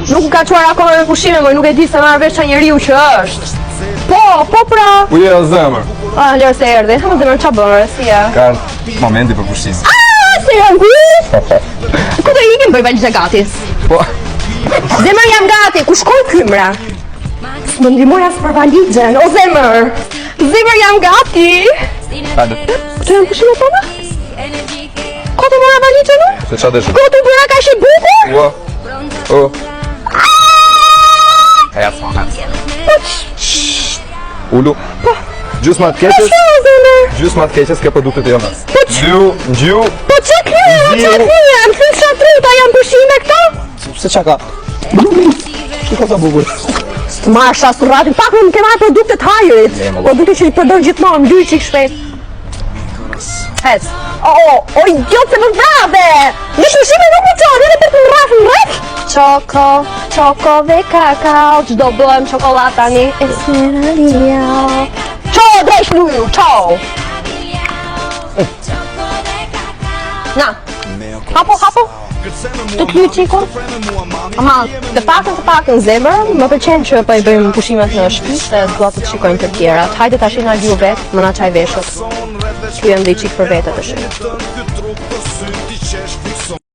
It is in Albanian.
Nuk më ka çuar akoma me pushime, më nuk e di se marr vesh ça njeriu që është. Po, po pra. Ku je o zemër? Ah, lërë se erdhi. Ha, zemër ça bën, si je? Ka ardhur momenti për pushim. Ah, se jam ku? Ku do ikim bëj valixhe gati? Po. Zemër jam gati, ku shkoi ky mra? S'më ndihmoi as për valixhen, o zemër. Zemër jam gati. Hajde. Këto janë pushimet tona? Ku të mora valixhen unë? Se çfarë deshe? Ku të bëra kaq e bukur? Ua. O. Ja, sa. Po Ulu. Po. Gjysma të keqes. Gjysma të keqes ke produktet e jona. Po Gju, gju. Po çka kry, çka kry, jam kry sa truta, janë pushime këto? Pse çka ka? Shiko sa bukur. Të marrsha surratin, pak më ke marrë produkte të hajrit. Produkte që i përdor gjithmonë, lyj çik shpejt. Hec. O, o, o, idiot se më vrave! Në pushime nuk më çon, edhe për të më rraf në rreth. Çoko, çoko dhe kakao, ç'do bëhem çokollatë tani? E seralia. Ço, drejt luju, ço! Na, hapo, hapo. Të të lyj çikun? Ama, të paktën të paktën zemër, më pëlqen që po i bëjmë pushimet në shtëpi se s'dua të të shikojnë të tjerat. Hajde tash na lyu vet, më na çaj veshët. Lyem dhe i çik për vete tash.